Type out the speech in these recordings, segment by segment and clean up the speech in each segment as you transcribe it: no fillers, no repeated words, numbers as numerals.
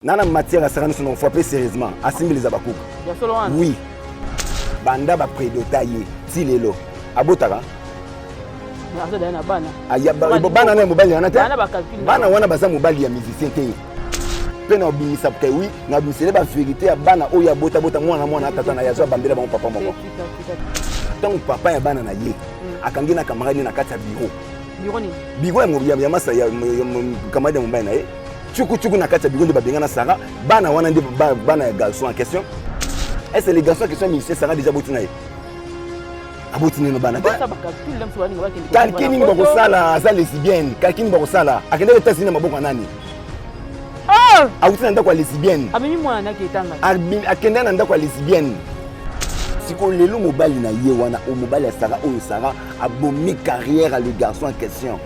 Nana matière asaka nyonso na frappe sérieusement asimbilisa bakuka. Ya solo wana. Oui. Banda ba prédota ye ti lelo abotaka. Aza na bana. Aya bana na mobali wana te. Bana wana baza mobali ya musicien te. Pe na obimisa ke oui, na obimisele ba vérité ya bana oyo abota bota mwana mwana tata na ye azwa bambela bango papa moko. Ntango papa ya bana na ye hmm. akangi na camarade na kati ya bureau. Bureau nini? Bureau ya ya masa ya camarade ya mobali na ye. Tchuku tchuku na kati ya bureau nde babengana Sarah, bana wana nde bana ya garçon en question. Est-ce que les garçons en question musicien Sarah déjà boti na ye? Aboti nino bana te. Calcul nini bakosala aza lesbienne, calcul nini bakosala? Akendaki États-Unis na maboko ya nani? Ah! Awuti na ndako ya lesbienne. Amemi mwana naki etanga. Akendaki na ndako ya lesbienne. Sikoyo lelo mobali na ye wana, oyo mobali ya Sarah, oyo Sarah abomi carrière ya le garçon en question.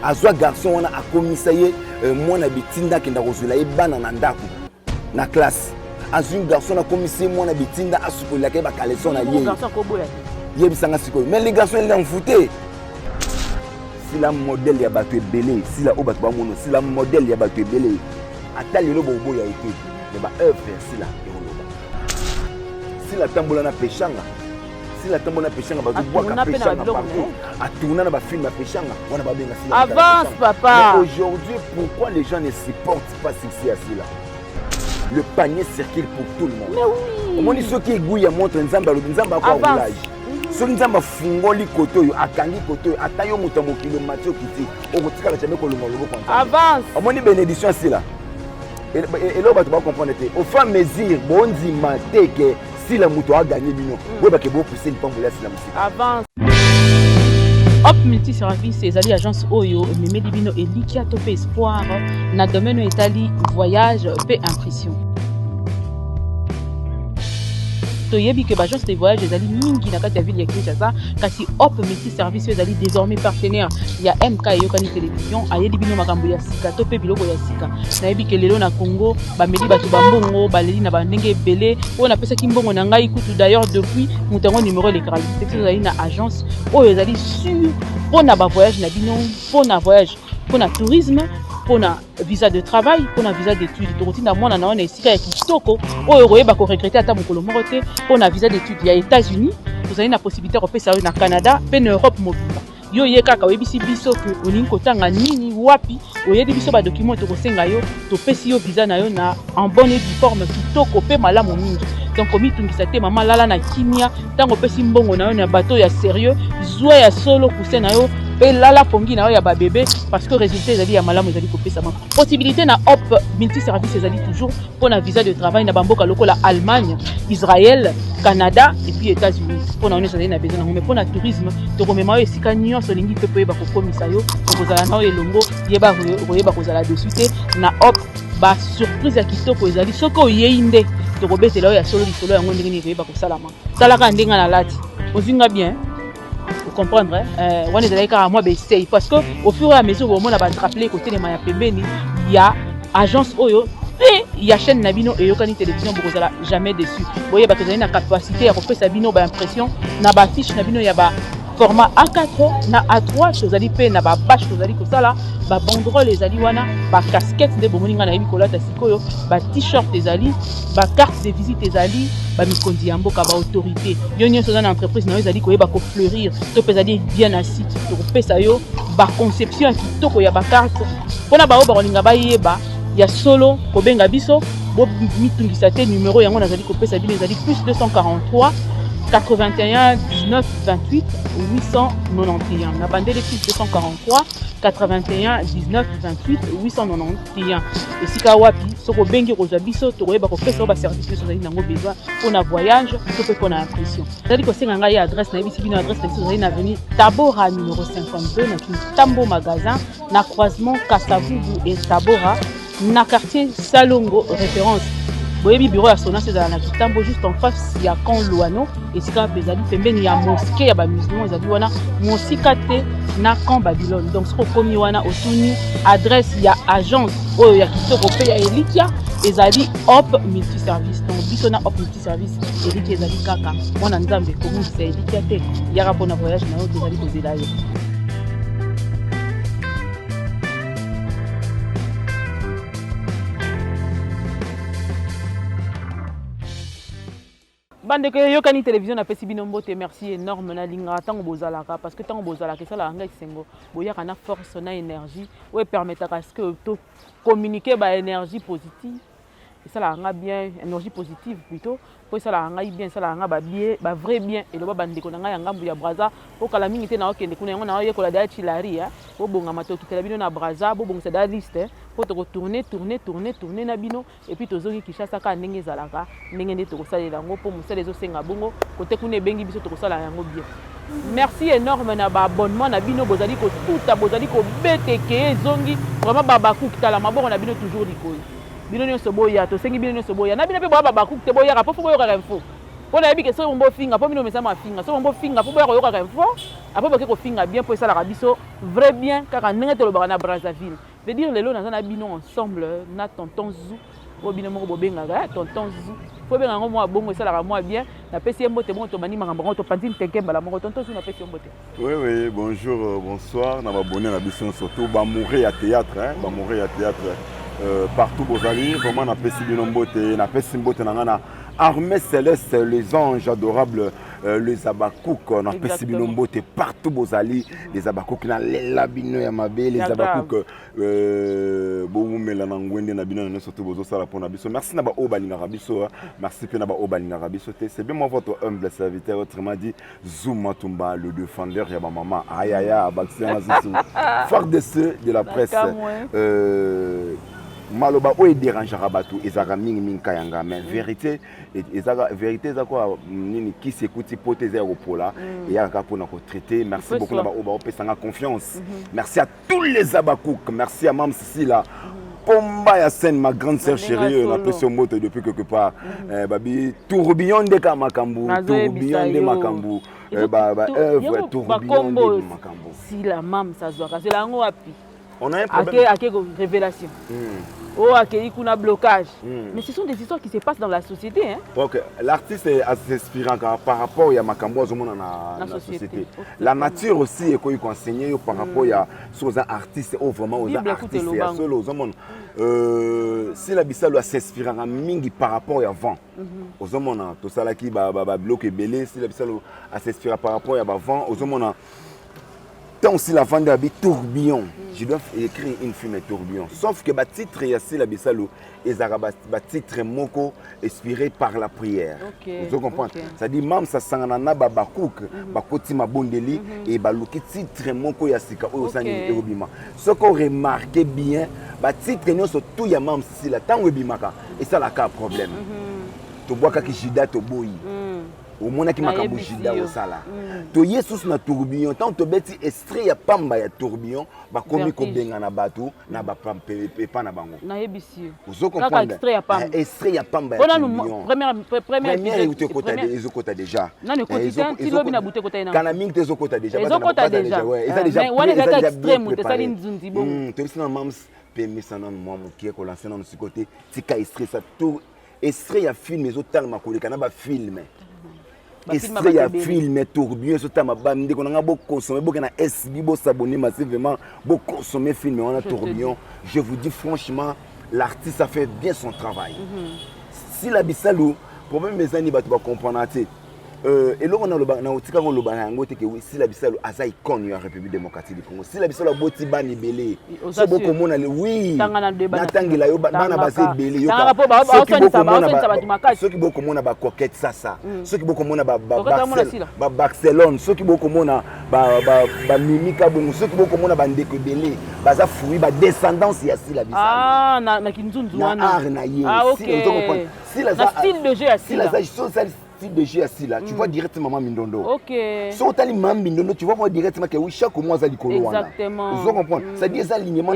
Azwa garçon wana akomisa ye euh, mwana bitinda akenda kozwela ye bana na ndako na classe. Azwi garçon akomisi ye mwana bitinda asukolelaka ye bakaleson na ye. Yebisanga sikoyo. Mais le garçon il est envoûté. Sila modèle ya bato ebele, sila oyo bato bamono, sila modèle ya bato ebele. Ata lelo boboya ye te, mais ba œuvre ya sila ekoloba. Sila tambola na peshanga. Sila tambola na peshanga, bazobwaka peshanga partout. Atourna na ba film ya peshanga, wana babenga sila. Avance papa. Mais aujourd'hui, pourquoi les gens ne supportent pas succès ya sila? Le panier circule pour tout le monde. Mais oui. Omoni soki aiguille ya montre Nzambe alobi Nzambe akwa roulage. Soki Nzambe afungoli kote oyo, akangi kote oyo, ata yo moto ya mokili omati okiti, okotikala jamais kolonga loboko ya Nzambe. Avance. Omoni bénédiction sila. Eloko bato bacomprendre te. Au fur et à mesure bondima te ke sila moto aganye bino, boyebake bopuse lipamboli ya sila mosika. Avance. Hop Multi Service ezali agence oyo ememeli bino elikya to pe espoir na domaine oyo etali voyage pe impression. Toyebi ke ba agence de voyage ezali mingi na kati ya ville ya Kinshasa, kasi Hop Multi Service oyo ezali désormais partenaire ya MK Eyokani Télévision ayeli bino makambo ya sika to pe biloko ya sika. Nayebi ke lelo na Congo bameli bato ba mbongo, baleli na ba ndenge ebele. Oyo napesaki mbongo na ngai kutu d'ailleurs depuis moto yango numéro elekaka lisusu te. Biso tozali na agence oyo ezali sur mpona ba voyage na bino, mpona voyage, mpona tourisme, mpona visa de travail, mpona visa d'étude. Tokotinda mwana na yo na esika ya kitoko oyo okoyeba koregrete ata mokolo moko te. Mpona visa d'étude ya États-Unis, tozali na possibilité ya kopesa yo na Canada mpe na Europe mobimba. Yo ye kaka oyebisi biso ke olingi kotanga nini, wapi, oyebi biso ba document tokosenga yo, topesi yo visa na yo na en bonne et due forme, kitoko pe malamu mingi. Donc komitungisa te mama, lala na kimia ntango opesi mbongo na yo na bato ya sérieux, zwa ya solo coussin na yo pe lala pongi na yo ya ba bébé parce que résultat ezali ya malamu, ezali kopesama. Possibilité na Hop Multi Service ezali toujours pona visa de travail na bamboka lokola Allemagne, Israël, Canada et puis États-Unis. Pona wana ezali na besoin nango, mais pona tourisme tokomema yo esika nyonso olingi mpe koyeba kokomisa yo, okozala na yo elongo, yeba koyeba kozala dessus te na Hop. Ba surprise ya kitoko ezali soki oyei nde tokobetela yo ya solo lisolo yango ndenge nini ekoyeba kosalama. Tala kaka ndenge nalati, ozwi nga bien. Comprendre, hein? Wana ezalaki kaka mwa besei parce que au fur et à mesure bomona ba drapelet kotelema ya pembeni ya agence oyo pe ya chaîne na bino Eyokani Télévision, bokozala jamais déçu. Boyeba tozali na capacité ya kopesa bino ba impression na ba fiche na bino ya ba format A4 na A3, tozali pe na ba bâche, tozali kosala ba banderole ezali wana, ba casquette nde bomoni nga nayebi kolata sikoyo, ba t-shirt ezali, ba carte de visite ezali, ba mikonzi ya mboka, ba autorité, yo nyonso oza na entreprise na yo ezali koyeba ko fleurir to pe ezali bien assis, tokopesa yo ba conception ya kitoko ya ba carte mpona baoyo bakolinga bayeba ya solo kobenga biso. Bomitungisa te, numero yango nazali kopesa bino ezali plus 243 81 19 28 891. Na bandeli plus 243 81 19 28 891. Esika wapi soki obengi okozwa biso, tokoyeba kopesa yo ba service nyonso ozali nango besoin mpona voyage to mpe mpona impression. Ezali kosenga ngai adresse, nayebisi bino adresse na biso, tozali na avenue Tabora numéro 52 na Kintambo magasin na croisement Kasavubu et Tabora na quartier Salongo référence. Boyebi bureau ya Sonas ezala na Kitambo juste en face ya camp Luano, esika wapi ezali pembeni ya mosquée ya ba musulmans, ezali wana mosika te na camp Babylone. Donc soki okomi wana otuni adresse ya agence oyo ya kitoko pe ya Elikia, ezali Hop Multi Service. Donc biso na Hop Multi Service Elikia ezali kaka mwana Nzambe, kobungisa Elikia te, yaka mpona voyage na yo, tozali kozela yo. Bandeko eyokani télévision, napesi bino mbote, merci énorme. Nalingaka ntango bozalaka, parce que ntango bozalaka esalaka ngai esengo. Boyaka na force na énergie oyo epermettaka ce que tocommunique baénergie positive, esalaka nga bien, énergie positive plutôt, mpo esalaka ngai bien, esalaka nga babien, bavrai bien. Eloba bandeko na ngai ya ngambu ya Braza, mpo kala mingi te naokende kuna, yango naoyekola daya chilari. Bobongama, tokitela bino na Braza, bobongisa daya liste mpo tokotourne, tourne, tourne, tourne na bino. Et puis tozongi Kinshasa kaka ndenge ezalaka, ndenge nde tokosalela yango, mpo mosala ezosenga bongo. Kote kuna ebengi biso, tokosala yango bien. Merci énorme na baabonnement na bino, bozali kotuta, bozali kobeta ekeye ezongi. Vraiment, babakuki, tala maboko na bino toujours likolo. Bino nyonso boya, tosengi bino nyonso boya na bino mpe boya. Babakuki te, boyaka mpo fo boyokaka info, mpo nayebi ke soki bofinga, mpo bino mesa mafinga, soki bofinga mpo boya koyokaka info, après boke kofinga bien, mpo esalaka biso vrai bien, kaka ndenge tolobaka na Brazzaville. Veut dire lelo naza na bino ensemble na tonton Zu, oyo bino moko bobengaka tonton Zu. Fo benga yango mwa bongo, esalaka mwa bien. Napesi ye mbote bongo, tobandi makambo yango, topandi ntenke mbala moko. Tonton Zu, napesi yo mbote. Oui, bonjour, bonsoir na babone na biso, surtout bamoureux ya théâtre, hein, bamoureux ya théâtre partout bozali, vraiment napesi bino mbote. Napesi mbote na nga na armée céleste, les anges adorables, les abakouk. Napesi bino mbote partout bozali, les abakouk. Nalela bino ya mabe, les abakouk. Bowumela na ngwende na bino na nyonso to bozosala mpona biso. Merci na baoyo balingaka biso, merci mpe na baoyo balingaka biso te. C'est bien moi, votre humble serviteur, autrement dit Zuma Tumba, le défendeur ya bamama. Ayaya, bakisianga zusu FARDC de la presse. Maloba oyo edérangeaka bato ezalaka mingimingi ka yanga, mais vérité ezaka vérité. Eza kwa nini? Kisi ekuti po te, eza ya kopola, eyaka kaka mpona kotraite. Merci beaucoup na baoyo baopesanga confiance. Merci à tous les abakouk, merci à mam Sisila Pomba ya scène, ma grande sœur chérie, napesi yo mbote depuis quelque part. Babi tourbillon nde ka makambo, tourbillon nde makambo, baœuvre tourbillon nde makambo. Sila mam sazwaka zela yango wapi? On a un problème. Ake, révélation. Oh, akei kuna blocage. Mais ce sont des histoires qui se passent dans la société, hein? Donc, l'artiste s'inspirant par rapport à makambo azomona na, na société. La nature aussi ekoki koenseigner yo par rapport ya so oza artiste oyo, vraiment oza artiste ya solo, ozomona. Sila Bisalo as'inspiraka mingi par rapport ya vent. Ozomona, tosalaki babiloko ebele. Sila Bisalo as'inspira par rapport ya bavent. Ozomona, tant Sila avandi abi tourbillon, je dois écrire une film tourbillon. Sauf que batitre ya Sila Bisalo ezalaka batitre moko inspiré par la prière. Ozo comprendre? C'est-à-dire mam sasangana na babakouk, bakoti mabondeli e baluki titre moko ya sika oyo osani ekobima. Soki oremarque bien, batitre nyonso tu ya mam Sila, ntango ebimaka esalaka problème. Tobwakaki Juda, toboyi. Omonaki makambo Juda osala. Toye susu na tourbillon. Ntango tobeti extrait ya pamba ya tourbillon, bakomi kobengana bato na epa na bango. Ozo comprendre? Extrait ya pamba ya tourbillon première euti ekota, ezokota déjà. Kana mingi te, ezokota déjà. Eza déjà bien préparé. Toyebisi na mams, pemisa nanu mwa mokie, kolancer nanu sikoyo te, tika extrait sa tour. Extrait ya film ezotalama koleka na bafilm. Extrait ya film tourbillon ezotama. Bandeko na nga, boconsommer, boke na SB, bosabonner massivement, boconsommer film wana tourbillon. Je vous dis franchement, l'artiste a fait bien son travail. Sila Bisalu, problème eza nini? Bato bacomprendre te. Eloko na otika koloba na yango te ke Sila Bisalo aza icône ya République démocratique du Congo. Sila Bisalo aboti bana ebele. So bokomona, oui, natangela yo bana baza ebele. Soki bokomona bacoquette sasa, soki bokomona babarcelone, soki bokomona bamimika bongo, soki bokomona bandeko ebele baza fruit, badescendance ya Sila Bisalo na art na ye. Sila style de jeu ya Sila, style de jeu ya Sila, tu vois directement Mama Mindondo. So otali Mama Mindondo, tu vois voir directement que oui, chaque mois aza likolo wana. Ozo comprendre? C'est-à-dire eza alignement.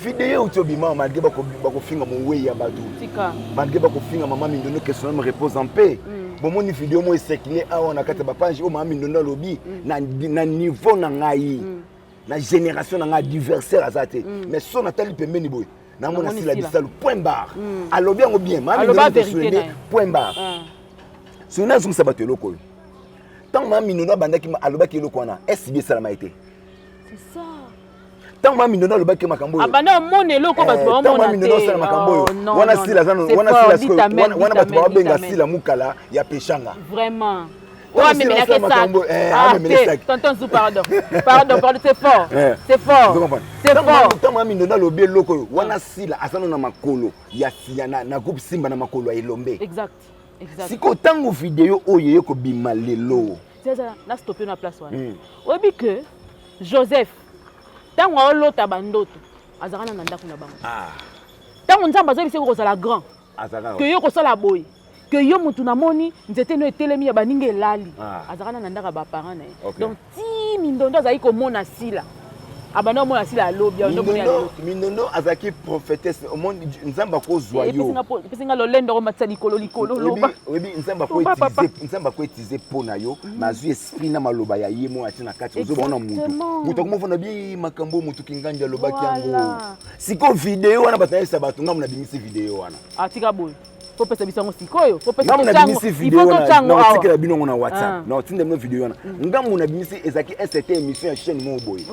Video euti obima, malgré bakofinga mowei ya bato, malgré bakofinga Mama Mindondo, que son âme repose en paix, bomoni video moko ecircule awa na kati ya bapage oyo Mama Mindondo alobi: na niveau na ngai, na génération na ngai, adversaire aza te. Mais so natali pembeni boye, namona Sila Bisalu, point barre. Alobi yango bien, Mama Mindondo, point barre. Soki nazongisa bato eloko oyo, ntango Mama Mindondo abandaki, alobaki eloko wana, SB esalama ye te. Ntango mama Mindondo alobaki makambo oyo, Abanda omona eloko bato ntango baomona mama Mindondo asala makambo oyo, wana Sila aza wana, Sila sikoyo wana bato baobenga Sila mukala ya Peshanga. Vraiment. Oyo amemelaki sac. Ah te, tonton Zou, pardon, pardon, pardon, c'est fort, c'est fort, c'est fort. Ntango mama Mindondo alobi eloko oyo wana, Sila aza no na makolo ya sia na groupe Simba, na makolo ya Elombe. Exact. Sikoyo ntango video oyo eye kobima lelo, Na stoppe na place wana. Oyebi ke Joseph, ntango aolota bandoto, azalaka na ndako na bango. Ntango Nzambe azoyebisa ye kozala grand, ke yo kosala boye, ke yo mutu namoni nzete no etelemi ya baninga elali, azalaka na ndako ya baparent na ye. Donc ti Mindondo azalaki komona Sila, abanda komona Sila, alobi. Mindondo azalaki prophétesse. Omoni, Nzambe akozwa yo. Epesinga lolendo komatisa likolo likolo, loba. Oyebi, Nzambe akoutiliser mpo na yo, mais azwi esprit na maloba ya ye mo atie na kati. Ozobona mutu akomofanda bi makambo mutu Kingandi alobaki yango. Sikoyo video wana, bato nayebisa bato, ngambo nabimisi video wana. Atika boye, popesa biso yango sikoyo. Ngambo nabimisi video wana, naotikela bino yango na WhatsApp, naotinda bino video wana. Ngambo nabimisi, ezalaki sete émission ya chaîne moko boye.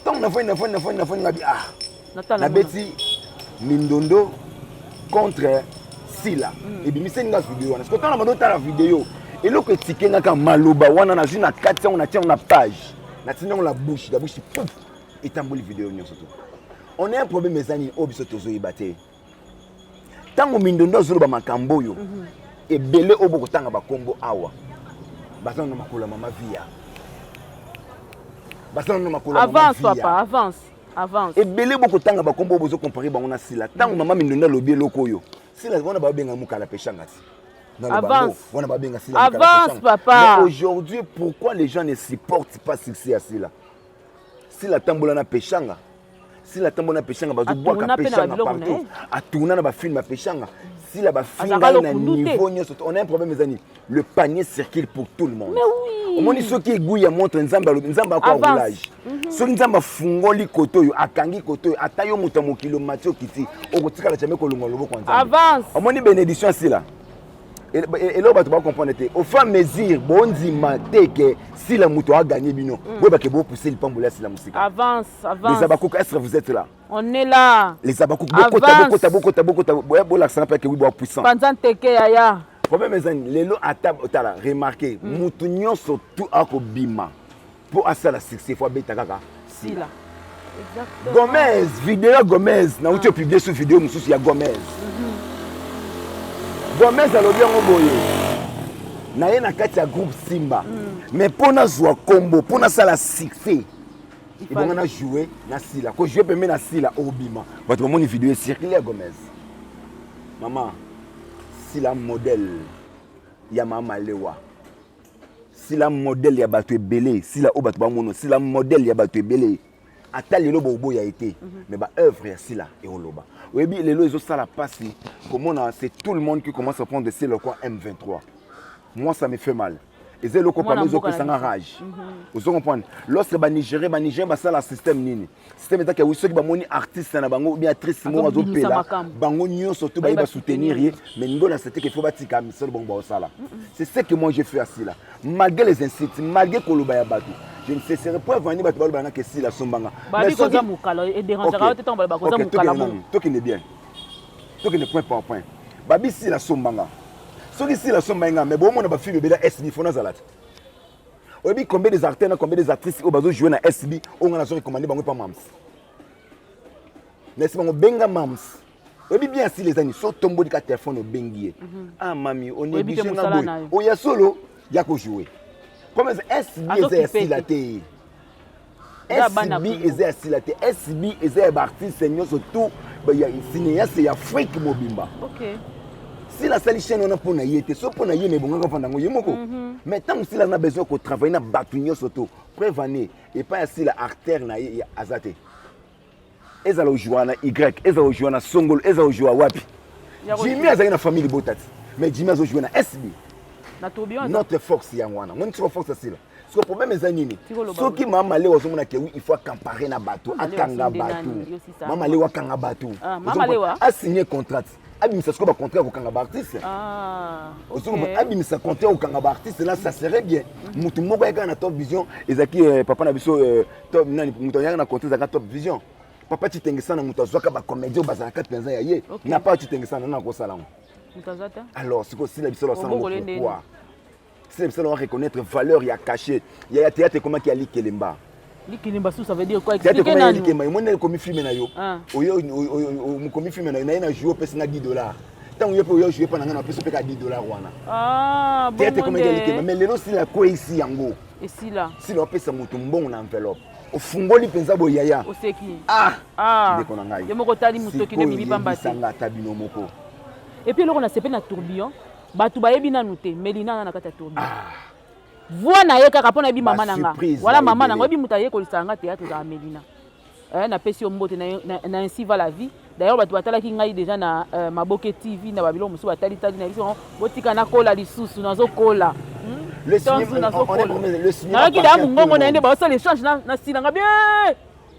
Ntango nafandi, nafandi, nafandi, nafandi, ngabi, ah, nabeti Mindondo contre Sila, ebimiseli nga video wana. Sikoyo ntango na bando otala video, eloko etikengaka maloba wana, nazwi na kati yango, natia yango na page, natindi yango la bouche, la bouche, pouf, etamboli video nyonso. To on a un problème, eza nini oyo biso tozoyeba te? Ntango Mindondo azoloba makambo oyo, ebele oyo bokotanga bakombo awa baza na makolo ya mama Via, baza na makolo ya mama. Avance, papa, avance, avance. Ebele bokotanga bakombo oyo bozocomparer bango na Sila, ntango mama Mindondo alobi eloko oyo, Sila wana babenga mokala Peshanga ti. Avance. Wana babenga Sila. Avance, papa. Mais aujourd'hui, pourquoi les gens ne supportent pas succès ya Sila? Sila tambola na Peshanga, Sila tambola na Peshanga, bazobwaka Peshanga partout, atourna na bafilm ya Peshanga. Sila bafinga ye na niveau nyonso. On a un problème, eza nini? Le panier circule pour tout le monde. Omoni, soki aiguille ya montre, Nzambe alobi, Nzambe akwa roulage, soki Nzambe afungoli kote oyo, akangi kote oyo, ata yo moto ya mokili omati, okiti, okotikala jamais kolongwa loboko ya Nzambe. Omoni bénédiction ya Sila, eloko bato bacomprendre te, au fur et à mesure bondima te ke Sila moto aganye bino, boyebake bopousse lipamboli ya Sila mosika. Avance, avance. Les Abakouk, est ce que vous êtes là? On est là. Les Abakouk, bokota, bokota, bokota, bokota, bolakisanga mpe ake wi boa puissant. Panza nteke, yaya. Problème eza lelo, ata otala, remarque, mutu nyonso tu akobima mpo asala succès, faut abeta kaka Sila. Gomez, video ya Gomez, nauti opublier sur video mosusu ya Gomez. Gomez alobi yango boye na ye na kati ya groupe Simba, mais mpo nazwa kombo, mpo nasala succès, ebonga na joue na Sila. Kojouer pembe na Sila, obima, bato bamoni video ecircule ya Gomez. Mama Sila modèle ya mama Lewa, Sila modèle ya bato ebele, Sila oyo bato bamona, Sila modèle ya bato ebele. Ata lelo boboya ye te, mais baœuvre ya Sila eoloba. Oyebi, lelo ezosala mpasi komona c'est tout le monde qui commence à prendre Sila quoi M23. Moi, ça me fait mal. Eza eloko pamba ezopesanga rage. Ozo comprendre, lorsque banigérien, banigérien basala système nini? Système ezaki wi, soki bamoni artiste na bango ou bien actrice moko azopela, bango nyonso to baye basoutenir ye. Mais ngola, c'était qu'il faut batika misolo bango baosala. C'est ce que moi j'ai fait à Sila, malgré les insultes, malgré koloba ya bato, je ne cesserai. Preuve ani, bato balobanga ke Sila sombanga. Tokende bien, tokende point par point. Babi Sila sombanga, soki Sila somba nga, mais bomona bafilm ebele SB, faut nazala te. Oyebi combien des acteurs na combien des actrices oyo bazojouer na SB, oyo nga nazo recommande bango epa Mams? Nasi bango benga Mams. Oyebi bien, asili eza nini? So tomboli ka telefone, obengi ye: "Ah mami, onéglige nga boye." Oya solo ya kojouer comme SB eza ya Sila te. SB eza ya Sila te, SB eza ya baartiste nyonso tout ya cinéaste ya Afrique mobimba. Sila asali chaîne wana mpo na ye te. So mpo na ye, me ebongaka fanda yango ye moko. Mais ntango Sila na besoin kotravailler na bato nyonso to preuve ane epai ya Sila, acteur na ye aza te. Ezala ojouer na Y, ezala ojouer na Songolo, ezala ojouer wapi, Jimmy azalaki na famille libota ti, mais Jimmy azojouer na SB. Notre force yango wana. Moni soko force asila. Siko problème eza nini? Soki mama Leo azomona ke oui, il faut acaparer na bato, akanga bato, mama Leo akanga bato, asigne contrat. Abimisa sikoyo bacontrat ya kokanga baartiste. Ah, abimisa contrat ya kokanga baartiste là, ça serait bien. Motu moko ayaka na Top Vision, ezalaki papa na biso, top nani, moto ayaka na contrat ezalaka Top Vision, papa Citengesana. Moto azwaka bacomédien oyo bazalaka mpenza ya ye na papa Citengesana na kosala yango. Alors sikoyo sila biso asala yango pourquoi? Sila biso wa reconnaître valeur ya cachet ya théâtre ekomaki ya likelemba. Likelemba su, ça veut dire quoi? Théâtre ekomaki ya likelemba. Emoni, ekomi filme na yo, oyo mokomi filme na yo na ye na joue, opesi nga 10 $. Ntango yo mpe oyo joue mpa na ngai, na opesi mpe ka 10 $ wana. Théâtre ekomaki ya likelemba, mais lelo sila akweyisi yango. Esila. Sila opesa moto mbongo na enveloppe, ofungoli mpenza boye, yaya. Oseki. Ah, ndeko na ngai. Yo moko otali motoki nde bibi pamba te. Sikoyo ata bino moko. Et puis eloko nasepeli na tourbillon, bato bayebi nanu te, Melina aza na kati ya tourbillon. Voix na ye kaka mpo nayebi mama na nga wala mama na nga, oyebi moto ayekolisaka nga théâtre ezala Melina. Napesi yo mbote na Ainsi va la vie. D'ailleurs bato batalaki ngai déjà na Maboke TV na babiloko mosusu, batalitali na biso. Botika nakola lisusu, nazokola. Nayoki daa mongongo na ye nde baosala échange na silanga bien,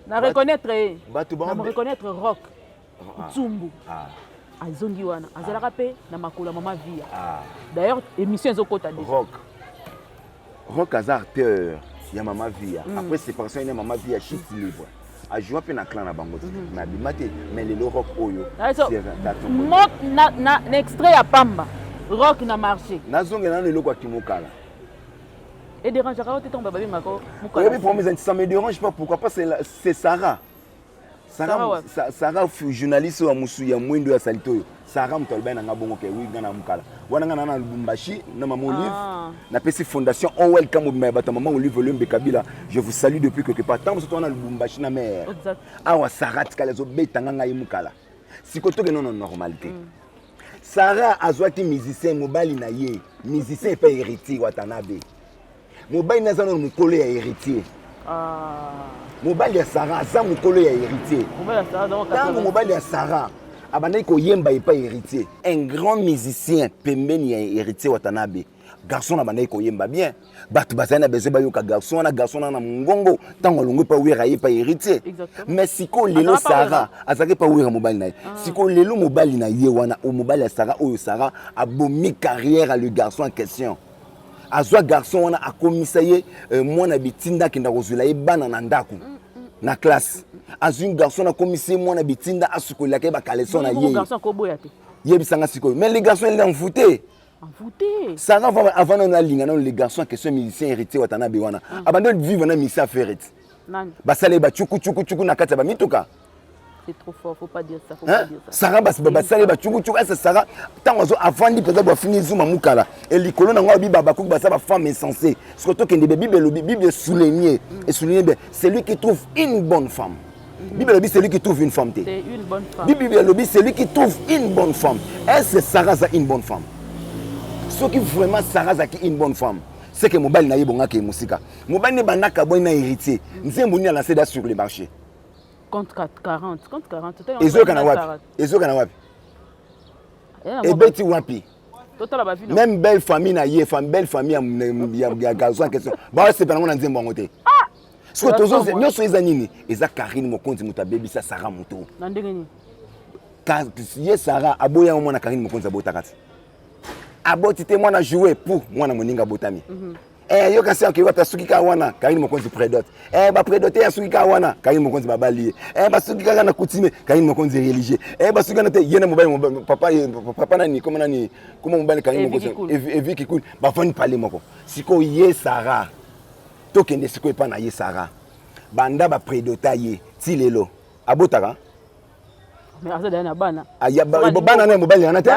na reconnaître ye, na reconnaître Rock Ntsumbu. Azongi wana, azalaka mpe na makolo ya mama Via. D'ailleurs émission ezokota déjà. Rock, Rock aza acteur ya mama Via. Après séparation ya mama Via, chute libre, ajoua mpe na clan na bango te, mais abima te. Mais lelo Rock oyo Na extrait ya pamba, Rock na marché. Nazongela nano eloko ya kimokala. Edérangeaka yo te ntango babengaka? Oyebi problème, ça me dérange pas. Pourquoi pas? C'est Sarah. Sarah, Sarah journaliste oyo ya mosu ya mwindo ya salite oyo. Sarah moto alobai na nga bongo ke wi nga na mokala wana, nga na Lubumbashi na mama Olive. Napesi fondation OLK mobimba ya bato ya mama Olive Olembe Kabila, je vous salue depuis quelque part. Ntango mosusu wana Lubumbashi na mare awa, Sarah tikali azobetanga ngai mokala. Sikoyo tokende na normalité. Sarah azwaki musicien, mobali na ye musicien epai Héritier Watanabe. Mobali naza nano mokolo ya Héritier. Mobali ya Sarah aza mokolo ya Héritier. Ntango mobali ya Sarah abandaki koyemba epai Héritier, un grand musicien pembeni ya Héritier Watanabe, garçon na bandaki koyemba bien, bato bazali na besoin bayoka garçon wana, garçon wana na mongongo. Ntango alongwi epai Wera, ye epai Héritier. Mais sikoyo lelo Sarah azalaki epai Wera, mobali na ye. Sikoyo lelo mobali na ye wana, mobali ya Sarah oyo Sarah abomi carrière ya le garçon en question, azwa garçon wana, akomisa ye mwana bitinda, akenda kozwela ye bana na ndako na classe. Azwi garçon, akomisi ye mwana bitinda, asukolelaka ye bacaleçon na ye. Yebisanga sikoyo, mais le garçon, il est envoûté. Sarah avant nano alinga nano le garçon en question, musicien Héritier Watanabe wana, abandi vivre na musicien affaire ti basala ye bacukucukucuku na kati ya bamituka. C'est trop fort, faut pas dire ça, faut pas dire ça. Sarah basali bacukucuku ese. Sarah ntango azo avandi mpenza bo afingi Zuma mokala e likolo nango, abi babakuki baza bafemme insensé. Soki tokende be, Bible elobi, Bible esouligne, esouligne bien: celui qui trouve une bonne femme. Bible elobi celui qui trouve une femme te. Bible elobi celui qui trouve une bonne femme. Est-ce que Sarah aza une bonne femme? Soki vraiment Sarah azalaki une bonne femme, c'est que mobali na ye bongaki ye mosika. Mobali ne bandaka boyi na Héritier, nzembo nini alancé da sur le marché? Compte 40, compte 40. Ezoyoka na wapi? Ezoyoka na wapi? Ebeti wapi? Même belle famille na ye, belle famille ya garçon en question, baosepela yango na nzembo yango te. Sikoyo tozo nyonso eza nini? Eza Karine Mokonzi moto abebisa Sara moto. Na ndenge nini? Ye Sara aboya mwana Karine Mokonzi abotaka te, aboti te mwana joue pour mwana moninga abotami. Yoka se akei wapi? Asuki kaka wana, Karine Mokonzi prédote. Baprédote, asuki kaka wana, Karine Mokonzi babali ye. Basuki kaka na coutume, Karine Mokonzi religieux. Basuki wana te, ye na mobali, papa, papa nani, koma nani, koma mobali Karine Mokonzi, Evi Kikuli, bafandi pale moko. Sikoyo ye Sara, tokende sikoyo epa na ye Sara, banda baprédota ye ti lelo abotaka. Na bana. Bana na mobali wana te,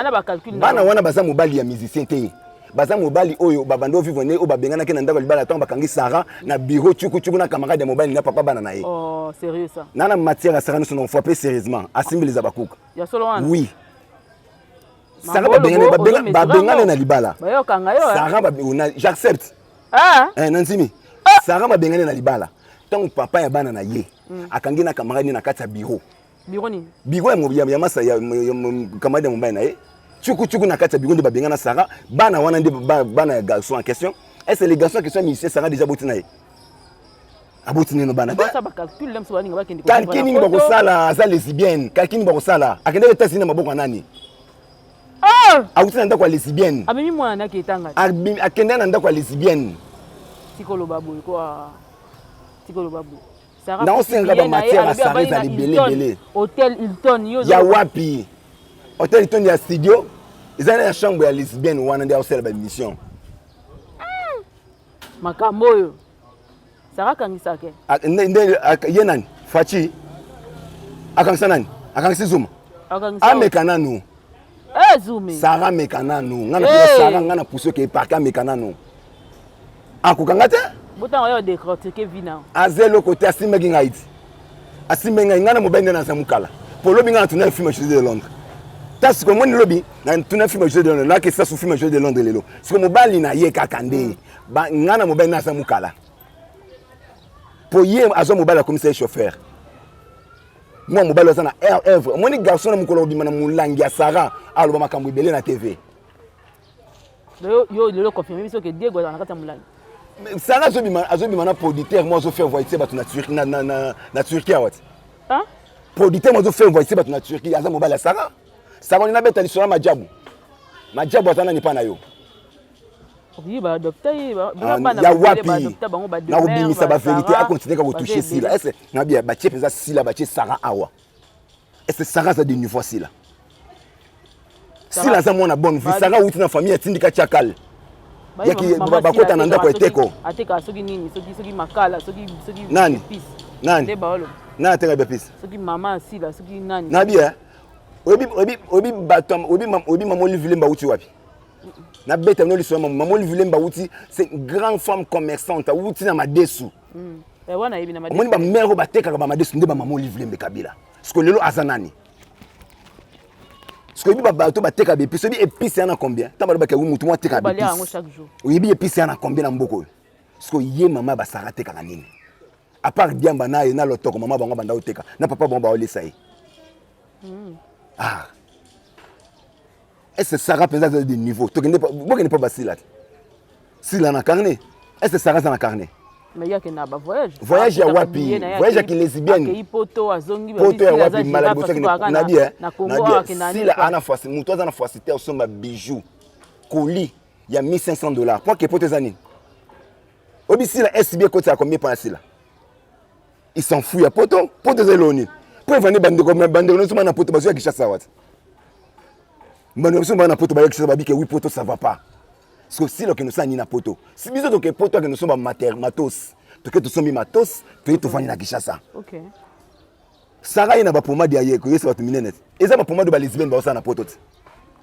bana wana baza mobali ya musicien te, baza mobali oyo babandi ovivre ne oyo babenganaki na ndako ya libala. Ntango bakangi Sara na bureau cukucuku na camarade ya mobali na papa bana na ye. Oh, sérieux ça? Na matière ya Sara nyonso na frappe sérieusement, asimbeleza bakuka. Oui, Sara babengane na libala. Sara, j'accepte, na ndimi. Sara babengane na libala ntango papa ya bana na ye akangi na camarade na kati ya bureau. Bureau nini? Bureau ya masa ya camarade ya mobali na ye, cukucuku na kati ya bureau nde babengana Sara. Bana wana nde bana ya garçon en question. Est ce le garçon en question musicien, Sara déjà aboti na ye, aboti neno bana te. Calcul nini bakosala? Aza lesbienne, calcul nini bakosala? Akendeki États-Unis na maboko ya nani? Ah! Awuti na ndako ya lesbienne. Amemi mwana naki etanga. Akende na ndako ya lesbienne. Tikoloba boye kwa. Tikoloba boye. Naosenga ba matière ya Sarah ezala ebele ebele. Hotel Hilton yo ya wapi? Hotel Hilton ya studio eza na chambre ya lesbienne wana nde aosala ba émission. Makambo oyo. Sarah akangisaka. Ah, nde ye nani? Fachi akangisa nani? Akangisi Zuma. Ameka nanu. Eh, Zuma. Sarah ameka nanu. Nga na hey. Sarah nga na pousse ke parka ameka nanu. Akokanga te? Botanga yo décortiquer vie na. Aza eloko te asimbaki ngai ti. Asimbi ngai ngai na mobali nde naza mokala. Po lobi ngai natuna film José de Londres. Ta sikoyo moni lobi natuna film José de Londres nakesa su film José de Londres lelo. Sikoyo mobali na ye kaka nde. Ba ngai na mobali naza mokala. Po ye azwa mobali akomisa ye chauffeur. Mwa mobali aza na œuvre. Omoni garçon na mokolo obima na molangi ya Sarah aloba makambo ebele na TV. Yo yo lelo confirme biso ke Diego azala na kati ya molangi. Sarah azobima azobima na producteur mo azo faire voyager bato na Turquie na na na, na Turquie awa ti. Hein? Producteur mo azo faire voyager bato na Turquie aza mobali ya Sarah. Sarah na beta lisolo majabu. Majabu aza nani pa na yo? Oui, ba adopta ye ba ah, bana ya wapi na kobimisa ba vérité a continuer ka kotoucher Sila. Est-ce na bien batie penza Sila batie Sarah awa. Est-ce Sarah aza de niveau Sila? Sila aza mwana bonne vie. Sarah awuti na famille atindika tiakal. Yaki bakota na ndako eteko. Ateka soki nini soki soki makala soki soki nani nani nani ateka bepisi soki mama Sila soki nani na bien oyebi oyebi oyebi bato oyebi oyebi mama Olive Lemba awuti wapi nabeta bino lisolo mama Olive Lemba awuti c'est une grande femme commerçante awuti na madesu mm. eh, omoni bamere oyo batekaka bamadesu nde bamama Olive Lembe Kabila siko lelo aza nani siko oyebi babato bateka baepice oyebi epice ya na combien ntango balobaka wi motu mwa ateka baepice oyebi epice ya na combien na mboka oyo siko ye mama basara atekaka nini à part diamba na ye na lotoko mama bango banda oteka na papa bango baolesa ye hmm. ah est-ce Sarah mpenza aza de niveau tokende bokende mpo basila te sila na carnet est-ce Sarah aza na carnet mais yake na ba voyage voyage ya wapi voyage ya kilesbienne poto azongi poto ya wapi mbala liboso na bien na bien sila ana fasi moto aza na facilité osomba bijou colis ya 1500 dollars po ke poto eza nini obi sila SB ekotisa combien mpo na sila il s'en fout ya poto poto eza eloko nini mpo evandi bandeko bandeko nyonso bana poto bazwi ya Kinshasa wati bandeko biso bana poto baya Kinshasa babike wi poto ça va pas siko sila okende osala nini na poto si biso toke poto akende osomba mater matos toke tosombi matos toye tovandi na Kinshasa okay. Sara ye na bapomade ya ye koyesa bato minene te eza bapomade balesbienne baosala na poto te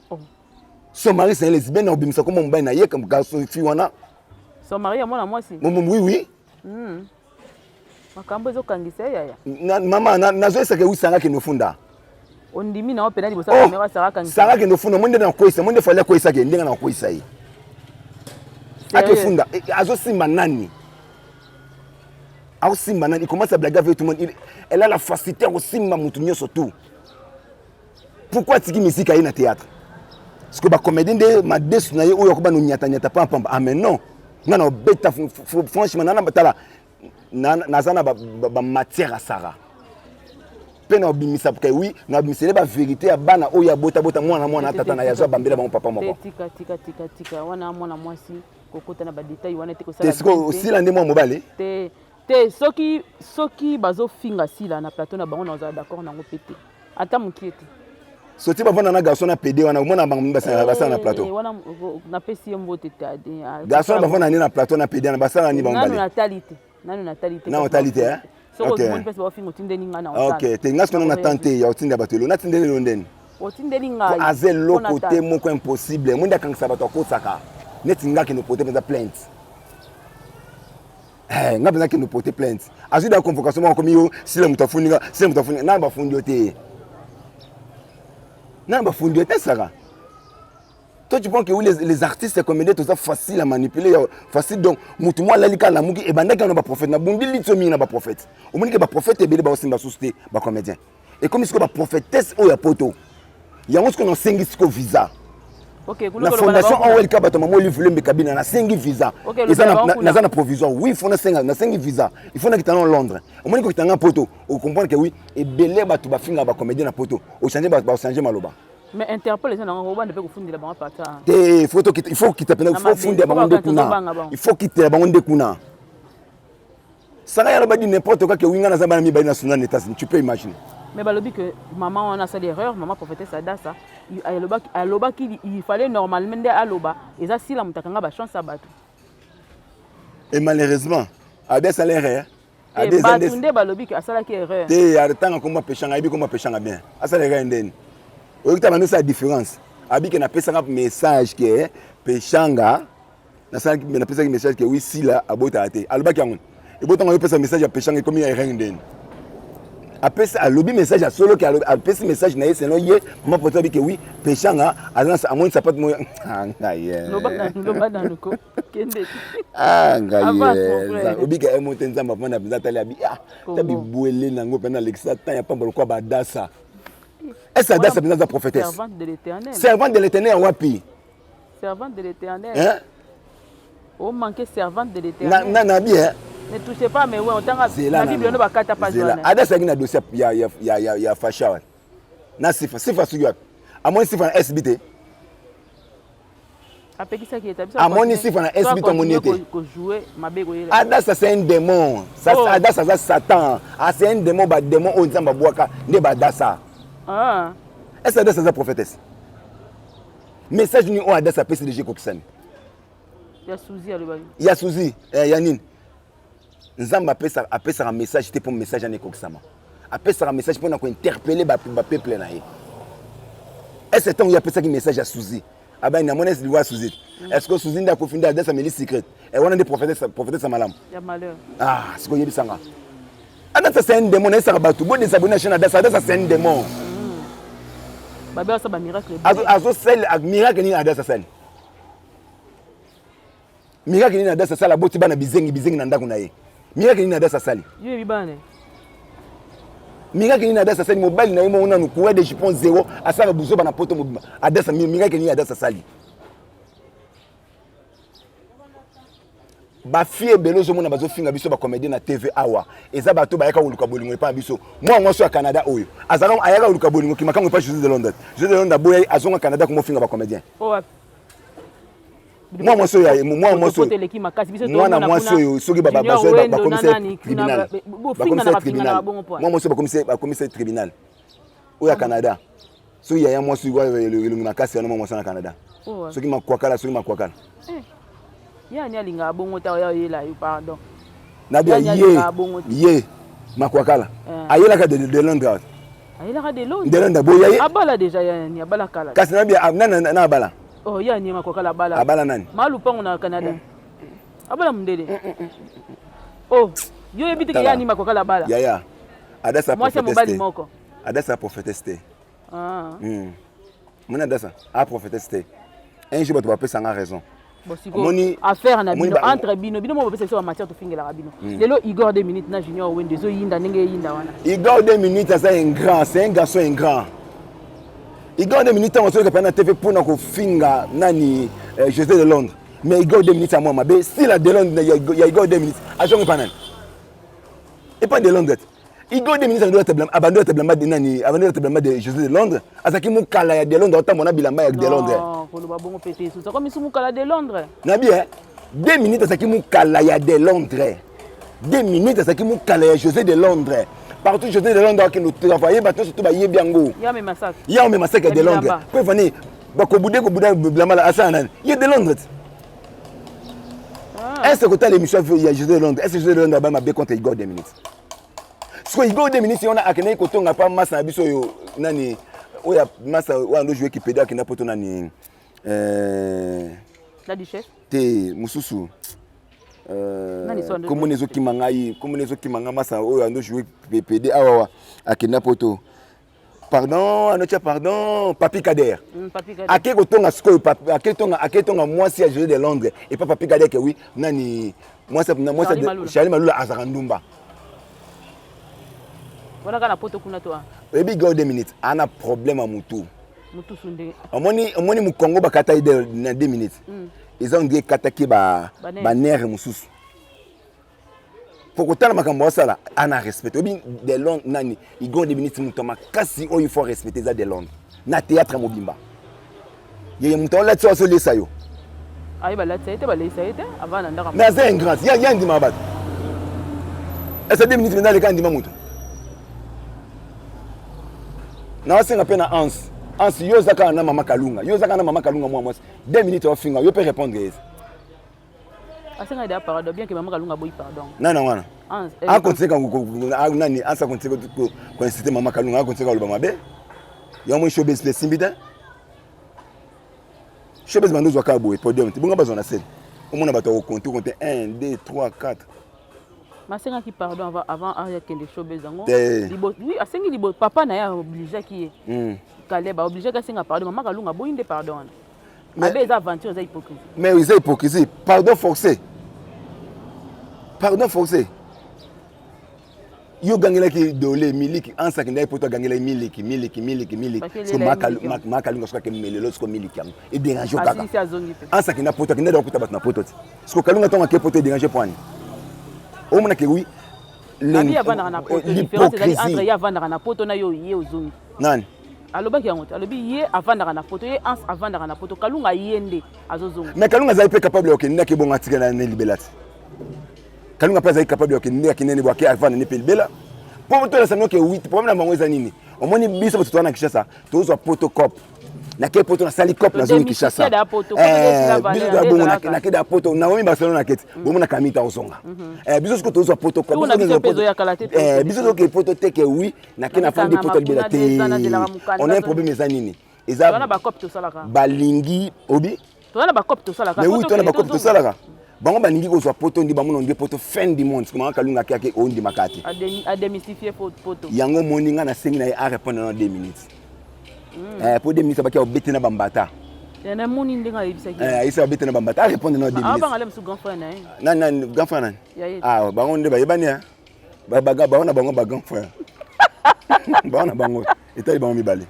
oh. Son mari c'est un lesbienne na obimisa kombo mobali na ye garçon fille wana son mari ya mwana mwasi oui oui mm. Makambo ezokangisa ye yaya. Na, mama nazoyesaka ewi Sara kende ofunda. Ondimi na yo pena liboso ya oh, kamera Sara kangisa. Sara kende ofunda mo nde nakweyisa mo nde fali akweyisaka ye ndenge nakweyisa ye. Akefunda eh, azosimba nani? Akosimba nani? Il commence à blaguer avec tout le monde. Il, elle a la facilité ya kosimba motu nyonso tout. Pourquoi atiki musique aye na théâtre? Parce que ba comédien nde madesu na ye oyo akoba no nyata nyata pamba pamba. Ah mais non. Nga na obeta franchement nana tala naza na ba matière ya Sarah. Pe na obimisa ke oui, na obimisele ba vérité ya bana oyo abota bota mwana mwana tata na ye azwa bambela bango papa moko. Tika tika tika tika wana mwana mwasi kokota na ba détail wana te kosala. Te siko osila nde mwa mobali? Te te soki soki bazofinga sila na plateau na bango nazala d'accord nango pe te. Ata mokie te. Soti bavanda na garçon na pede wana omona bango basala basala na plateau. Eh, wana napesi ye mbote te. Garçon bavanda ni na plateau na pede wana basala ni bango bale. Nanu natali te. Nanu natali te. Nanu natali te. Soko omoni mpesi baofinga otindeli ngai na Ok, te ngai sikoyo na tante ya otinda bato elo natindeli elo ndeni. Otindeli ngai. Aza eloko te moko impossible. Mwende akangisa bato akosaka. Neti ngai akende porter mpenza plainte. Eh, nga mpenza akende porter plainte. Azwi da convocation moko akomi yo sila moto afundi nga, sila moto afundi nga. Nani bafundi yo te? Nani bafundi yo te Sarah? Toi tu penses que oui, les artistes comédiens tout ça facile à manipuler, facile donc mutu moi lalika la muki et bandaki na ba prophète na bundi litso mingi na ba prophète. Omoni ke ba prophète ebele ba osimba sous te ba comédien. Et comme siko ba prophétesse oyo ya poto. Yango siko na sengi siko visa. Okay, na fondation OLK bato mama Olive Lembe Kabila na sengi visa. Eza na naza na provisoire. Oui, faut na senga na sengi visa. Il faut na kita na Londres. Omoni ko kita na poto, o comprendre que oui, ebele bato ba finga ba comédien na poto. O changer ba changer maloba. Mais Interpol eza nango obanda mpe kofundela bango partir. Te, faut tokita, il faut kita mpena, il faut fundela bango nde kuna, il faut kitela bango nde kuna. Sara yalo badi n'importe quoi que winga naza bana mibali na suna na États-Unis, tu peux imaginer. Mais balobi que maman wana asali erreur, maman prophétesse Adassa alobaki, alobaki il fallait normalement nde aloba eza sila moto akanga bachance ya bato. Et malheureusement, abi asali erreur. Abi bato nde balobi que asalaki erreur. Te, atanga kombo peshanga, ayebi kombo peshanga bien. Asali erreur ndeni. Oyoki ta bando sa différence. Abi ke napesaka message ke peshanga nasalaki napesaki message ke wi sila abotaka te alobaki yango ebotanga yo pesa message ya peshanga ekomi ya erreur ndeni apesi alobi message ya solo ke apesi message na ye selon ye mama poto abi ke wi peshanga aza amoni sapate moyo ah, ngai ye ah, ngai ye obika ye mote nzambe avanda mpenza atali abi ah ta bibwele nango mpenza alekisa temps ya pamba lokola badasa ese adasa mpenza aza prophétesse servante de l'éternel wapi Servante de l'éternel. Hein? Oh, manqué servante de l'éternel. Na, na, na bien. Ne touchez pas mais ouais, otanga na Bible no bakata page wana. Ada saki na dossier ya ya ya ya, ya Fasha wana. Na sifa, sifa suki wapi? Amoni sifa na SB te. Apekisaki ye biso. Amoni sifa na SB to amoni te. Ko jouer mabe ko yela. Adasa c'est un démon. Ça oh. Adasa ça Satan. Ah c'est un démon ba démon oyo Nzambe abwaka nde ba Adasa. Ah. Est-ce Adasa ça prophétesse? Message nini oyo Adasa apesi deja ekokisami? Ya Suzy alobaki. Ya Suzy, eh, ya nini? Nzambe apesaka apesaka message te mpo message wana ekokisama. Apesaka message mpo na kointerpele ba peuple na ye. Est-ce que ntango ye apesaki message ya Suzy abani namoni esi liwa ya Suzy est-ce que Suzy nde akufi nde Adasa ameli secret e wana nde prophétesse prophétesse ya malamu ya malheur. Ah, sikoyo yebisa nga. Adasa c'est un démon, nayesaka bato bo désabonner na chaîne Adasa, Adasa c'est un démon. Babe asala ba miracle. Azo sala miracle nini Adasa asali? Miracle nini Adasa asala aboti bana bizengi bizengi na ndako na ye. Miracle nini Adasa asali? Yo yebi bana. Miracle nini Adasa asali mobali na ye moko nanu courant de jupon zéro asala buzoba na poto mobimba. Adasa miracle nini Adasa asali? Ba fille ebele ozomona bazofinga biso ba comédien na TV awa eza bato bayaka koluka bolingo epai na biso. Mwana mwasi ya Canada oyo azalaka ayaka koluka bolingo kimakango epai José de Londres. José de Londres aboya azonga Canada komofinga ba comédien. Oh, mwana mwasi oyo mwana mwasi oyo mwana mwasi oyo soki bakomisa tribunal bakomisa tribunal mwana mwasi oyo bakomisa tribunal oyo ya Canada soki yaya mwasi oyo elongi makasi wana mwa mwasi na Canada oh, soki makwakala soki makwakala eh. ye ani alingaka bongo ta oya oyela yo pardon nabia ye ye makwakala eh. ayelaka de Londres ayelaka de Londres de Londres boya ye abala déjà ya ni abala kala kasi nabia nani na abala oh ye ani makwakala abala abala nani malupango na Canada mm. abala mundele mm, mm, oh yo yebi te ke ye ani makwakala abala yaya adasa mwasi mobali moko Adasa prophétesse te. Ah. Moni Adasa a prophétesse te. Un jour bato bapesa nga raison. Moni affaire na bino entre bino bino mo bapesa biso ba matière tofingelaka bino. Lelo Igor 2 minutes na Junior Wende ezo yinda ndenge eyinda wana. Igor 2 minutes aza ingrat, c'est un garçon ingrat. Igor 2 minutes ntango azoyoka na TV mpona kofinga nani eh, José de Londres. Mais Igor 2 minutes amwa mabe, sila de Londres ya Igor 2 minutes azongi pa nani? Epa de Londres. Igor de ministre abandi bilamba abandi olata bilamba de nani abandi olata bilamba de José de Londres azalaki mukala ya de Londres aotambola na bilamba ya de Londres. Non, koloba bongo pe te susa komi su mukala de Londres. Na bien 2 minutes azalaki mukala ya de Londres. 2 minutes azalaki mukala ya José de Londres. Partout José de Londres akende travailler bato nyonso to bayebi yango. Ya mema sac. Ya mema sac ya de Londres. Po evani bakobude kobuda bilamba la asala nani? Ye de Londres. Ah. Est-ce que kotala émission ya José de Londres? Est-ce que José de Londres abama mabe contre Igor 2 minutes? Sikoyo Igor 2 minutes wana akendaki kotonga pa masa na biso oyo nani oyo masa oyo ando jouer kipede akenda poto nani La duchesse te mosusu komona ezokima ngai komona ezokima ngai masa oyo ando jouer pede awa akenda poto pardon anotia pardon Papi Kader Papi Kader. Ake kotonga sikoyo ake tonga ake tonga mwasi ya José de Londres et pas Papi Kader ke oui nani mwasi mwasi Charlie Malula azaka ndumba wana kaka na poto kuna to oyebi Igor 2 minutes ana problème ya mutu mutu sunde omoni omoni mukongo bakata ye na 2 minutes eza ondire ekataki ba banere mosusu po kotala makambo asala ana respecte oyebi de Londres nani Igor 2 minutes moto ya makasi oyo il faut respecter eza de Londres. Na théâtre mobimba. Yeye moto aolatisa yo azolesa yo. Aye balatisa ye te baleisa ye te avant na ndaka. Mais aza ingrat, ya ya ndima bato. Esa 2 minutes menda leka ndima moto. Na wasenga pe na Hans. Hans yo oza kaka na mama Kalunga. Yo oza kaka na mama Kalunga mwa mwasi. 2 minutes ofinga yo pe répondre eza. Asenga de pardon bien que mama Kalunga boyi pardon. Nana wana. Eh, A continue ka nani Hans a continue ko ko inciter mama Kalunga a continue koloba mabe. Yo moi showbiz pe simbi te. Showbiz bando zwa kaka boye podium te bonga bazwa na scène. Omona bato ya ko compter compter 1 2 3 4. Masengaki pardon avant avant akende showbiz yango. Oui, asengi libo papa na ye obligeaki ye. Caleb a obligeaki asenga pardon mama Kalunga boyi nde pardon wana. Mabe eza aventure eza hypocrisie. Mais eza hypocrisie, pardon forcé. Pardon forcé. Yo gangelaki dole miliki ansa akendaki poto agangelaki miliki miliki miliki miliki siko makalunga soki akemelelo siko miliki yango ederange kaka ansa akenda poto akenda da kuta bato na poto ti siko kalunga ntango ake poto ederange poani omona ke oui l'hypocrisie ye avandaka na poto na yo ye ozongi nani alobaki yango te alobi ye avandaka na poto ye ans avandaka na poto kalunga ye nde azozonga mais kalunga azali mpe capable ya kokende ndaki ebongo atikala na libela te kalunga mpe azali capable ya kokende ndaki nene bwake avanda nde mpe libela mpo tolasa noke wit problème na bango eza nini omoni biso bato toza na kinshasa tozwa poto cop nake poto nasali cop nazongi kinshasa biso toya bongo nake da poto naomi barcelone naketi bomona kamita ozonga biso siko tozwa poto cop biso toke poto te ke oui nake nafandi poto libela te on a un problème eza nini eza balingi obi toza na bacope tosalaka mais oui toza na bacope tosalaka bango balingi kozwa poto ndi bamona nde poto fin du monde sikomaka kalunga ake ake ondimaka te ademystifie poto yango omoni ngai nasengi na ye arépondre na 2 minutes po 2 minutes abaki abete na bambata namoni ndenge ayebisaki ayebisaki abete na bambata arépondre na 2 minutes abangale mosusu grand frère na ye nani nani grand frère nani ah bango nde bayebani bango na bango ba grand frère bango na bango etali bango mibale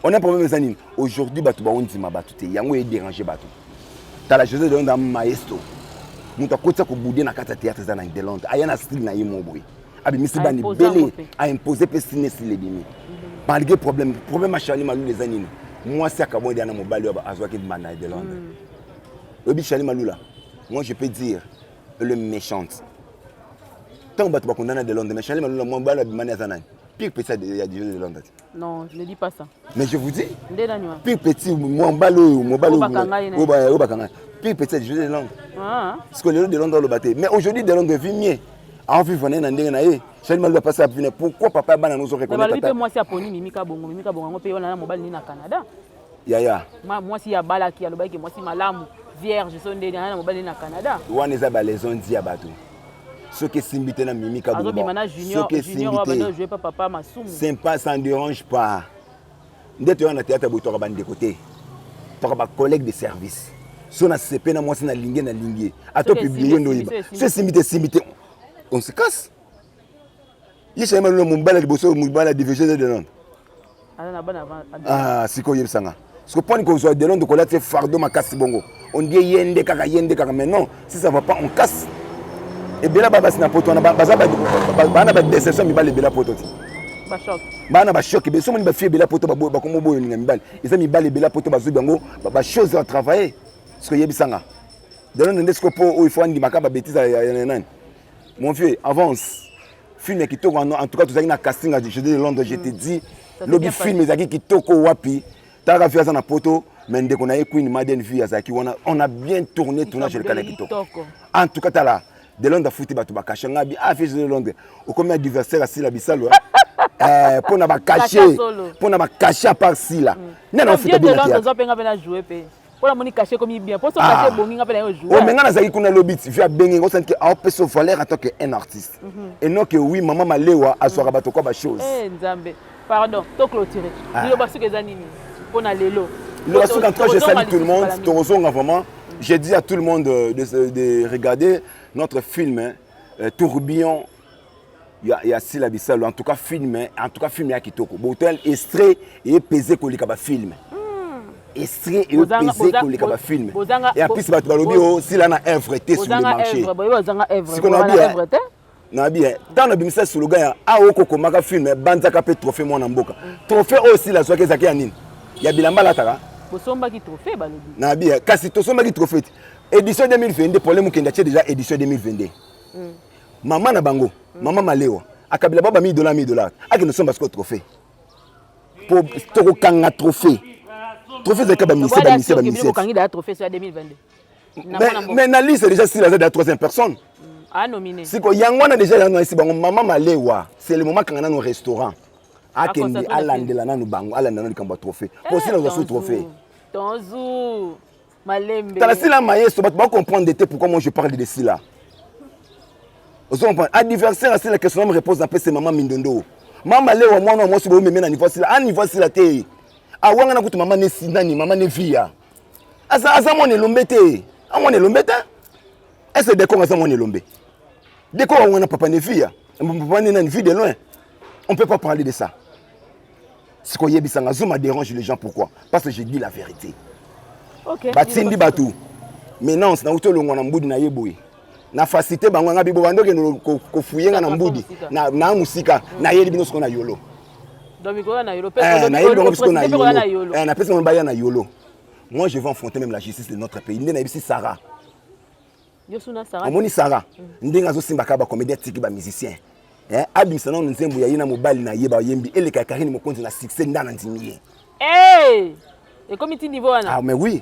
on a problème eza nini aujourd'hui bato baondima bato te yango edérange bato tala josé de londres maestro moto akotisa kobude na kati ya théâtre eza na de londres aya na style na ye mo boye abimisi bani ebele aimpose mpe style ne style ebimi malgré problème problème ya charli malula eza nini mwasi akabwani deya na mobali oyo azwaki mbanda ya de londres oyebi charli malula moi je peux dire le méchante ntango bato bakondana de londres mais charli malula mobali abimani aza nani pire petit ya josé de londres. Non, je ne dis pas ça. Mais je vous dis. Pire petit, mobali oyo, mobali oyo bakanga. Pire petit ya José de Londres. Ah. Parce que lelo de Londres aloba te. Mais aujourd'hui de Londres vit mieux. Avivre na ndenge na ye. Charlie Malula passe à vivre. Pourquoi papa bana nous reconnaître? Balobi pe mwasi aponi Mimi Kabongo, Mimi Kabongo yango pe wana na mobali ni na Canada. Yaya. Mwasi abalaki alobaki mwasi malamu vierge so ndeni na mobali na Canada. Wana eza ba les on dit ya bato. Soki esimbi te na Mimi Kabongo. Azobima na junior, junior oyo jouer pa papa Masumu. C'est pas ça ne dérange pas. Nde toya na théâtre boye toka bandeko te. Toka ba collègue de service. So na sepe na mwasi na lingi na lingi. Ato publier ndo yeba. So esimbi te esimbi te. On se casse. Ye Charlie Malula mobali liboso mobali divergé de Londres. Ah sikoyo oyebisa nga. Siko poni kozwa de Londres kolati fardeau makasi bongo. On dit ye nde kaka ye nde kaka mais non, si ça va pas on casse. Ebela ba basi na poto wana baza ba na ba déception mibali ebela poto ti. Ba choc. Ba na ba choc ebele somo ni ba fille ebela poto ba ba komo boyo ninga mibali. Eza mibali ebela poto bazwi bango ba choses à travailler. Siko yebisa nga. De Londres nde siko po oyo il faut andimaka ba bêtises ya nani. Mon vieux, avance. Film ya kitoko en tout cas tozalaki na casting ya José de Londres, je te dis lobi film ezalaki kitoko wapi. Tala vie aza na poto mais ndeko na ye Queen Maden vie azalaki wana on a bien tourné tournage elekana kitoko. En tout cas tala de Londres afuti bato bakashe nga bi ah fils de Londres okomi adversaire asila bisalo mpo na bakashe mpo na bakashe à part sila nani afuta bien na théâtre mpo namoni cachet ekomi bien mpo so cachet ebongi nga mpe na yo joue mais nga nazalaki kuna lobi ti abengi nga osandi ke aopesa valeur en tant que un artiste et non que oui mama malewa azwaka bato kwa bachose nzambe pardon to clôturer liloba suka eza nini mpo na lelo liloba suka en tout cas je salue tout le monde tokozonga vraiment j'ai dit à tout le monde de regarder notre film hein, Tourbillon ya Sila Bisalo en tout cas film en tout cas film ya kitoko botel extrait et pesé koleka ba film extrait et pesé koleka ba film et en plus bato balobi o Sila na œuvre te sur le marché siko na bien na bien tant na bimisa slogan ya a okokomaka film banzaka pe trophée mwana mboka trophée oyo Sila azwaki ezalaki ya nini? Ya bilamba alataka. Bosombaki trophée, balobi. Na bi kasi tosombaki trophée te. Édition 2022, problème okende atie déjà édition 2022. Mama na bango, mama Malewa akabila ba 1000 $, 1000 $, akende osomba sikoyo trophée po tokokanga trophée. Trophée ezalika bamusicien, bamusicien, bamusicien. Bokangi da trophée so ya 2022. Mais na liste déjà, sila aza de la troisième personne. A nominé. Siko yango wana déjà, yango esi bango mama Malewa, c'est le moment kanga nano restaurant, akende alandela nanu bango, alandela nanu likambo ya trophée po sila azwa su trophée. Tonzu malembe. Tala, Sila mayeso, bato bacomprendre te pourquoi moi je parle de Sila. Ozo comprendre? Adversaire asila, question me repose un peu, c'est mama Mindondo, mama Lewa, mwana wa mwasi boyomeme na niveau Sila, a niveau Sila te. Awanga na kutu mama ne nani, mama ne via, aza mwana elombe te, amwana elombe te. Est ce décor aza mwana elombe? Décor wana papa ne via, papa ne nani, vie de loin, on peut pas parler de ça. Sikoyebisanga Zuma dérange les gens, pourquoi? Parce que je dis la vérité. Batindi bato maintenant, nauti olongwa na mbudi na ye boye na facilité bango nga bibo bandokende kofuye nga na mbudi na mosika. Nayeli bino siko na Yolo, nayeli bango siko na Yolo, napesi bango baya na Yolo. Moi, je vais affronter même la justice de notre pays. Nde nayebisi Sara, omoni Sara ndenge azosimbaka bacomédien, atiki bamusicien, abimisa nano nzembo ya ye na mobali na ye, bayembi eleka ya Karine Mokonzi na succès, nda na ndimi ye. Ekomi ti niveau wana? Ah mais oui.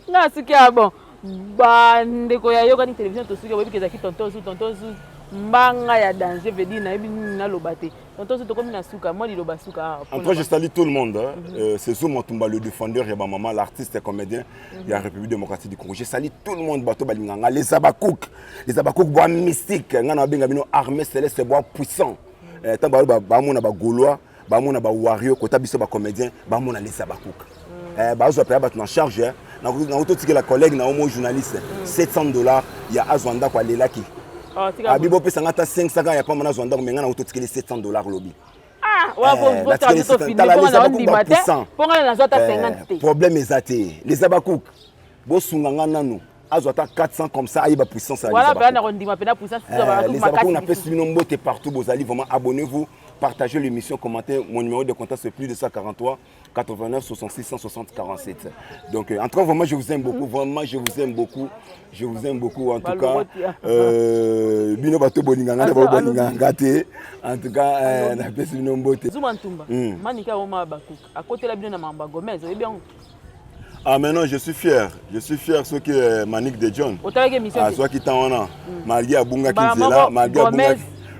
Nga suki ya bon, bandeko ya Yokani Télévision, tosuki. Boyebi ezalaki tonton Zu, tonton Zu mbanga ya danger, vedi nayebi nini naloba te. Tonton Zu, tokomi na suka, mwa liloba suka. En tout cas, je salue tout le monde, hein. C'est Zou Matumba, le défendeur ya bamama, l'artiste et comédien ya République démocratique du Congo. Je salue tout le monde, bato balinganga les Abakouk, les Abakouk bois mystique. Nga na babenga bino armée céleste, bois puissant. Ntango bamona bagaulois, bamona bawario, kota biso bacomédien, bamona les Abakouk, bazwa mpenza bato na charge. Nakoki totikela collègue na omo journaliste 700 $ ya azwa ndako. Alelaki abi bopesanga ata 500 kaka ya pamba, nazwa ndako. Me ngai nakoki totikeli 700 $ lobi. Problème eza te. Les Abakouk, bosunga nga nanu azwa ata 400 comme ça, ayeba puissance. Les Abakouk, napesi bino mbote partout bozali. Vraiment, abonnez-vous, partagez l'émission, commentez. Mon numéro de contact, c'est plus 243 89 66 160 47. Donc, en tout cas, vraiment, je vous aime beaucoup. Vraiment, je vous aime beaucoup. Je vous aime beaucoup. En tout cas, bino bato bolinganga, bolinganga te. En tout cas, napesi bino mbote. Zuma Ntumba, Manike Oma Bakuk, akotela bino na mamba Gomez, oyebi yango? Ah, maintenant, je suis fier. Je suis fier ce que Manick de John. Ah, soit qui wana. Malgré abungaki nzela,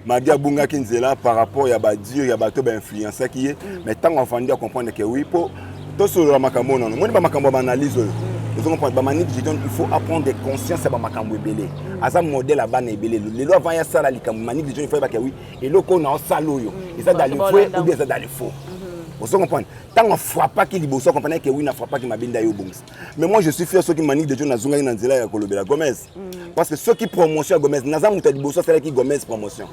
malgré abungaki nzela par rapport ya badir ya bato bainfluençaki ye, mais ntango afandi acomprendre que oui, mpo tosolola makambo nano, moni bamakambo ya baanalyse oyo, ozo comprendre? Bamanique de John, il faut apprendre conscience ya bamakambo ebele. Aza modèle ya bana ebele. Lelo avant ya sala likambo, Manick de John, il faut yebaka oui, eloko oyo naosala oyo eza dans le vrai ou bien eza dans le faux. Ozo comprendre? Ntango afrappaki liboso, acomprendre que oui, nafrappaki mabe, nde aye obongisa. Mais moi, je suis fier soki Manick de John azongaki na nzela ya kolobela Gomez, parce que soki promotion ya Gomez, naza moto ya liboso asalaki Gomez promotion.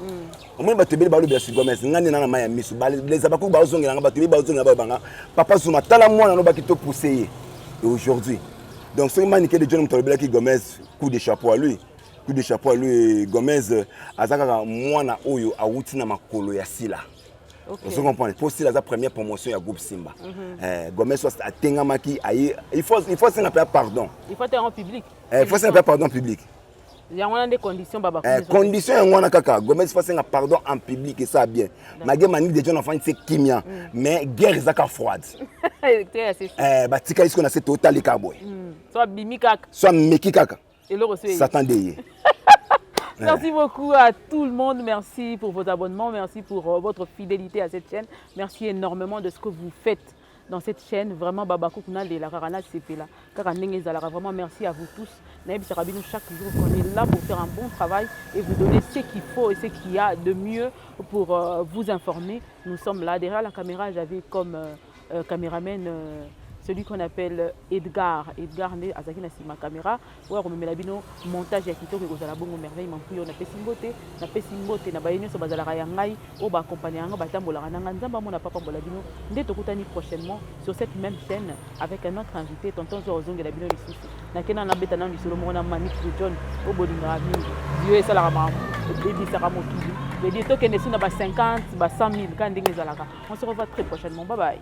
Omoni bato ebele balobela sur Gomez, nga nde na na mai ya miso. Les Abakuku bazongelanga, bato ebele bazongela, bayobanga papa Zuma, tala mwana nobaki topousse ye. Et aujourd'hui donc, soki Manike de John moto alobelaki Gomez, coup de chapeau à lui, coup de chapeau à lui. Gomez aza kaka mwana oyo awuti na makolo ya Sila. Ozo comprendre? Mpo Sila aza première promotion ya groupe Simba. Gomez so atengamaki aye, il faut asenga mpe pardon. Il faut en public. Il faut asenga mpe pardon public. Yango wana nde condition. Condition yango wana kaka, Gomez faut asenga pardon en public, esa bien. Malgré Manick de John afandi se kimia, mais guerre ezaka froide. Batikali sikoyo na se, totalika boye. So abimi kaka. So ameki kaka, Satan de ye. Merci beaucoup à tout le monde. Merci pour vos abonnements. Merci pour votre fidélité à cette chaîne. Merci énormément de ce que vous faites dans cette chaîne. Vraiment, Babakou Lela Karana Sepela. Kara. Vraiment, merci à vous tous. Nayebisaka bino chaque jour qu'on est là pour faire un bon travail et vous donner ce qu'il faut et ce qu'il y a de mieux pour vous informer. Nous sommes là. Derrière la caméra, j'avais comme caméraman celui qu'on appelle Edgar. Edgar nde azalaki na nsima caméra oyo akomemela bino montage ya kitoko, ekozala bongo merveille. Mampuyo, napesi mbote, napesi mbote na baye nyonso bazalaka ya ngai, oyo baaccompagne yanga, batambolaka na ngai. Nzambe amona, papambola bino. Nde tokutani prochainement sur cette même chaîne avec un autre invité. Tonton Zo ozongela bino lisusu. Nakenda nabeta nano lisolo moko na Manix de John oyo bolingaka mingi. Dio esalaka makambo, ebebisaka mokili. Vedi tokende su na ba 50, ba 100 000 kaka ndenge ezalaka. On se revoit très prochainement. Bye bye.